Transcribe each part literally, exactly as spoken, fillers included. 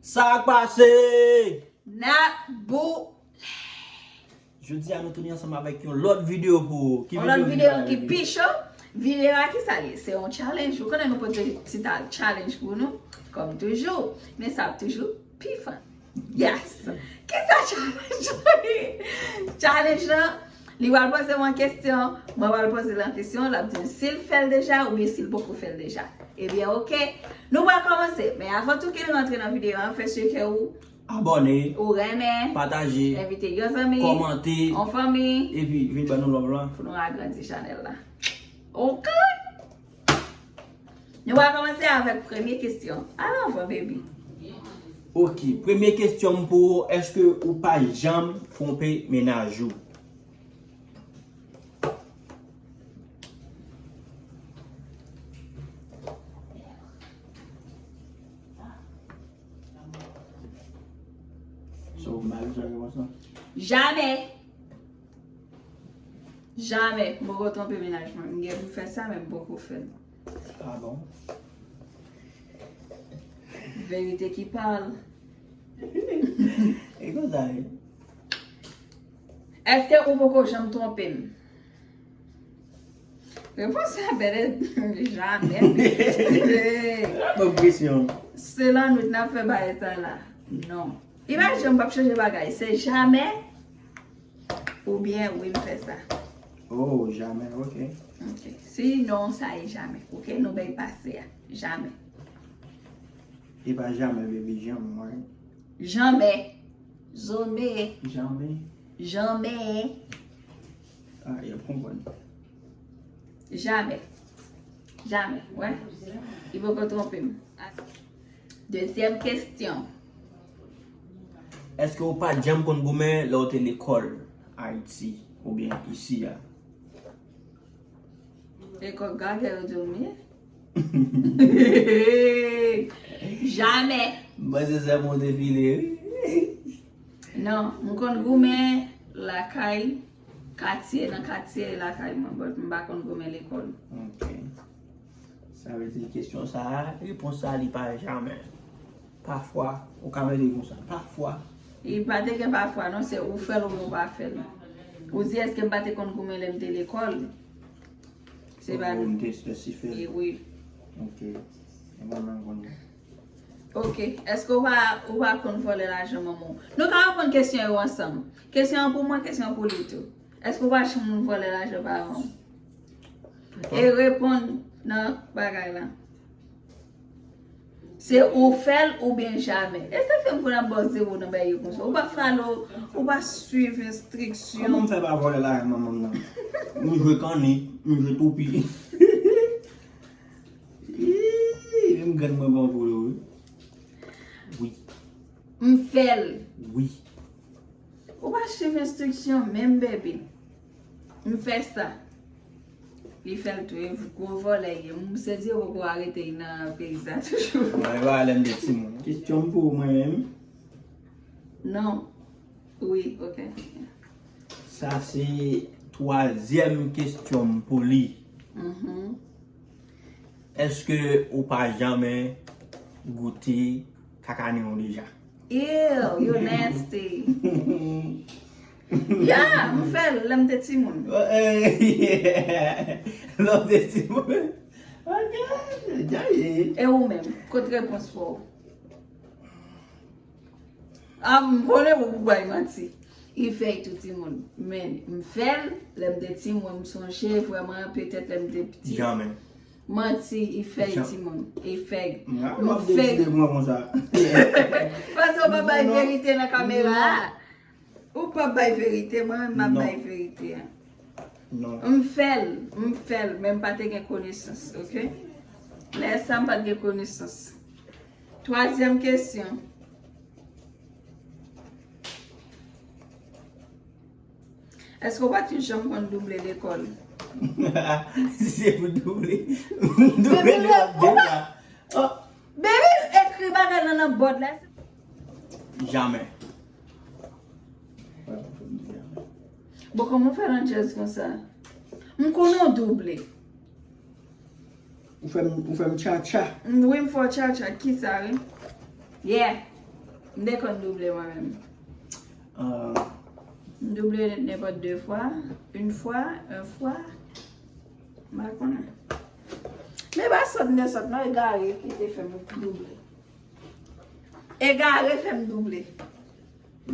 Sa k pase? N ap boule. Jodi a nou tounen ansanm avèk yon lòt videyo pou ou. Ki Yon lòt videyo videyo nou ki fè, pi cho. Videyo a ki sa ye? Se yon challenge. Ou konnen nou pote ti ta challenge pou nou. Kòm toujou. Men sa ap toujou pi fun. Yes. Ki sa challenge? Challenge lan, li pral poze mwen kesyon, mwen pral poze l an kesyon, l ap di m si l fè l deja oubyen si l poko fè l deja. Ebyen, oke. Nou pral kòmanse. Men avan tou ke nou rantre nan videyo an, fè si ke ou Abòne, ou renmen, pataje, envite yon zanmi, kòmante, yon fanmi, epi vin ban nou love lan. Pou nou agrandi chanèl la. Oke. Nou pral kòmanse avèk premye kesyon. Al anvan, baby. Ok, premye kesyon m pou ou, èske ou pa janm twonpe mennaj ou? So, mal sa repons lan. Jamè. Jamè. M poko twonpe mennaj mwen. M gen pou fè sa, men m poko fè l. Ah bon? Verite ki pale. E konsa e. Èske ou poko janm twonpe m? Repons la bèl e jamè. Bon presyon. Se lannwit n ap fè bagay sa la. Non. Imajine m p ap chanje bagay. Se jamè oubyen wi m fè sa. Oh, jamè, ok. Ok. Si non, sa e jamè. Ok, nou bay pase a. Jamè. E pa jamè, baby, janm, right? Janmè. Zome. Jamè. Janmè. Ah, y ap konprann. Jamè. Jamè. Wè. Li poko twonpe m. Dezyèm kesyon. Èske ou pa janm konn goumen lè w te lekòl Ayiti oubyen isi a? Lekòl gagè yo di w m ye? Jamè. M panse se pou w te file, wi. Non, m konn goumen lakay, katye, nan katye lakay mwen, but m pa konn goumen lekòl. Ok. Sa vle di kesyon sa a, repons sa a li pa jamè. Pafwa, ou ka mete l konsa. Pafwa. Li pa te gen pafwa non, se ou fè l oubyen ou pa fè l. Ou di èske m pa te konn goumen lè m te lekòl? Se pa Ou m te espesifye. E wi. Ok. E mwen menm konn. Ok. Èske ou pa, ou pa konn vòlè lajan manman w? Nou ka reponn kesyon yo ansanm. Kesyon an pou mwen, kesyon an pou li tou. Èske ou pa janm vòlè lajan paran w? E reponn nan bagay la. Se ou fè l oubyen jamè. E sa fè m konn ap ba w zewo nan bagay yo konsa. Ou pa follow, ou pa swiv enstriksyon. Kòman m fè pa vòlè lajan manman m nan? M jwe kannik, m jwe toupi. Ih, menm grann mwen ban pou yo, wi. Wi. M fè l. Wi. Ou pa swiv enstriksyon menm, baby. M fè sa. Li fè l tou, e gwo vòlè ye. M sezi yo poko arete l nan peyi sa toujou. Mwen pa lè m te timoun. Kesyon m pou ou mwen menm. Non. Wi, ok. Sa se twazyèm kesyon m pou li. Mhm. Èske ou pa janmen goute kaka nen w deja? Ew, you nasty. Ya, m fè l lè m te timoun. Lè w te timoun. Ok, djaye. E ou menm, kot repons pa w? Ah, m konnen ou pou bay manti. Li fè l tou timoun. Men, m fè l lè m te timoun, m sonje vrèman, petèt lè m te piti. Janmen. Manti, li fè l timoun. Li fè l. M ap deside mwen konsa. Paske ou pa bay verite nan kamera a. Ou pa bay verite, mwen menm m ap bay verite a. Non. M fè l, m fè l, men m pa te gen konesans, ok? Lè sa m pa t gen konesans. Twazyèm kesyon. Èske w pa t janm konn double lekòl? Si se pou double, m double lekòl deja. Baby, ekri bagay lan nan bòd la. Jamè. Bon, kòman w fè nan djèz konsa? M konnen w double. Ou fè m, ou fè m tchatcha. Wi, m fè w tchatcha. Kisa, wi? Yeah. M te konn double mwen menm. Ah, M double nenpòt de fwa, une fois, un fois. M pa konnen. Men pa sòt m te sòt non, egare ki te fè m double. Egare fè m double.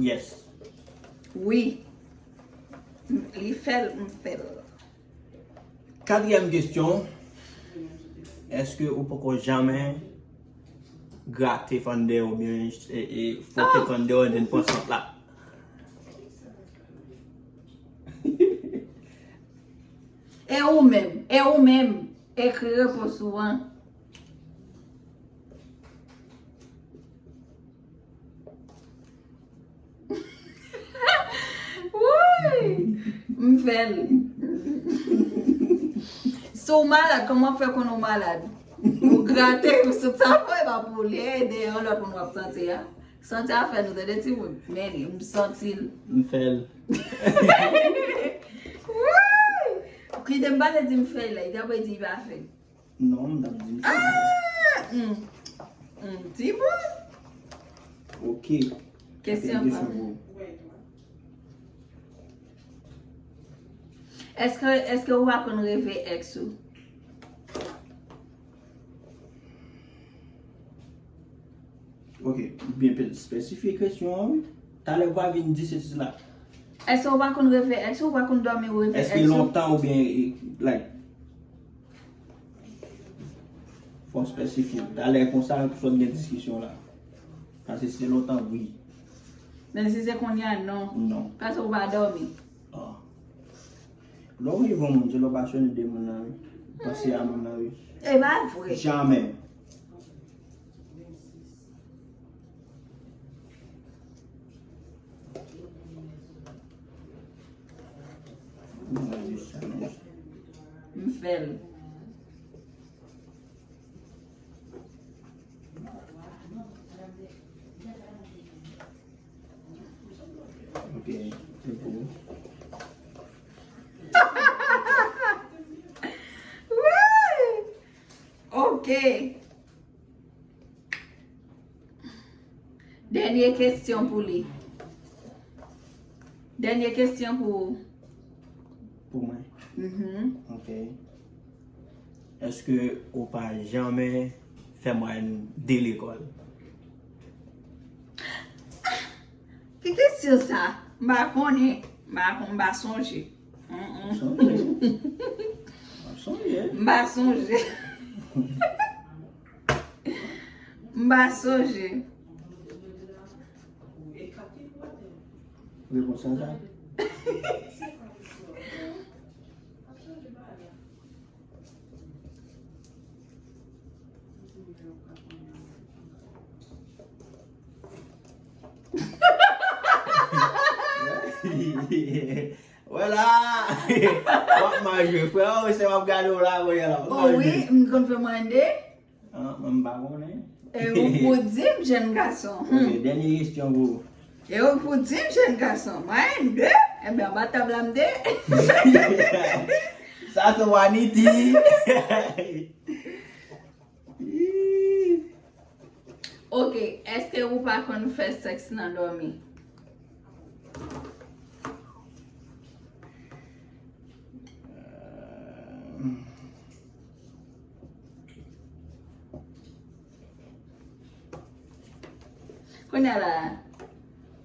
Yes. Wi. M- Li fè l, m fè l. Katriyèm kesyon, èske ou poko janmen grate fann dèyè oubyen e, e, fwote fann dèyè, then pran sant la? E ou menm, e ou menm, ekri repons ou an. Wouyy! M fè l. Si w malad, kòman w fè konnen w malad? Ou grate, ou sot sa fè, e pa pou li, e dèyè yon lòt moun w ap santi a. Santi a fè nou, tande timoun. Men li, m santi l. M fè l. Wouyy! Kite m pale di m fè l la, li ta dwe di li pa fè l. Non, m t ap di m sa. Ah! Mm. Mm, timoun! Ok. Kesyon pa m. Èske, èske ou pa konn reve èks ou? Ok, byen pe- espesifye kesyon an, wi. Talè ou pa vin di sesi la. Èske ou pa konn reve èks ou, ou pa konn dòmi ou reve èks ou? Èske lontan oubyen, e, like, fò espesifye. Talè konsa, sot gen diskisyon la. Paske si se lontan, wi. Men si se kounye a, non. Non. Paske ou pa dòmi. Ah. Lè w rive yon moun, se lè w pa sone de moun nan, wi. Panse a moun nan, wi. E pa vre. Jamè. M fè l. Ok, se pou ou. Woy! Ok. Dènye kesyon pou li. Dènye kesyon pou ou. Pou mwen? Mhm. Ok. Èske ou pa janmen fè mwayèn de lekòl? Ki kesyon sa? M pa konnen. M pa kon-, m pa sonje. Mm, mm. Sonje. M ap sonje. M pa sonje. M pa sonje. Repons lan sa? Wè la! W ap mal jwe, frè. Ou se w ap gade w la, kounye a la. O wi, m konn fè mwayèn de. Ah, mwen m pa konnen. E ou pou di m, jèn gason. Hmm. Ok, dènye kesyon pou ou. E ou pou di m, jèn gason. Mwayèn de? Ebyen, anba tab la m de. Sa se vanity. Ok, èske ou pa konn fè sèks nan dòmi? Kounye a la,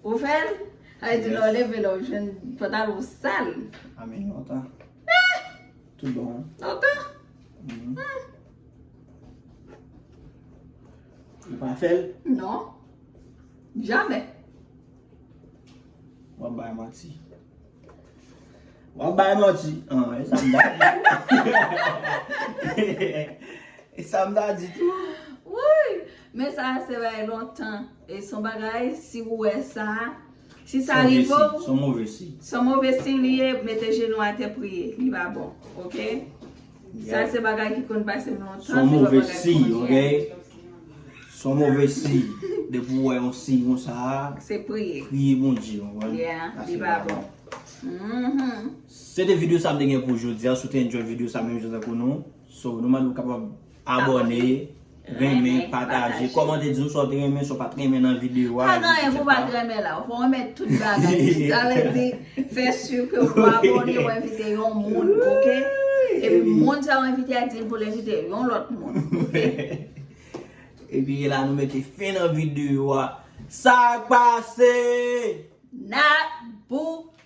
ou fè l? Sa vle di lè w leve la, w jwenn pantalon w sal. Amen, lontan. Tout bon. Lontan? Mhm. Hmm. Ou pa fè l? Non. Jamè. W ap bay manti. W ap bay manti. Ah, e sa m ta di. E sa m ta di tou. Woy! Men sa se bagay lontan. E se yon bagay, si ou wè sa, si sa rive w, se yon move siy. Se yon move siy li ye, mete jenou atè, priye. Li pa bon. Ok? Sa se bagay ki konn pase m lontan, se yon move siy, ok? Se yon move siy. Depi w wè yon siy konsa, se priye. Priye Bondye, w konprann? Yeah, li pa bon. Mhm. Se te videyo sa m te gen pou jodi a. Si w te enjoy videyo sa menm jan tankou nou, so, nou mande w kapab abòne, Renmen, pataje, kòmante, di nou sa w te renmen, sa w pa t renmen nan videyo a. Pa gen anyen pou w pa t renmen la. Fò w renmen tout bagay. Sa vle di, fè si ke w abòne, w envite yon moun, oke? Epi moun sa w envite a, di l pou l envite yon lòt moun, oke? Epi la nou mete fen nan videyo a. Sa k pase? Nat Bouke.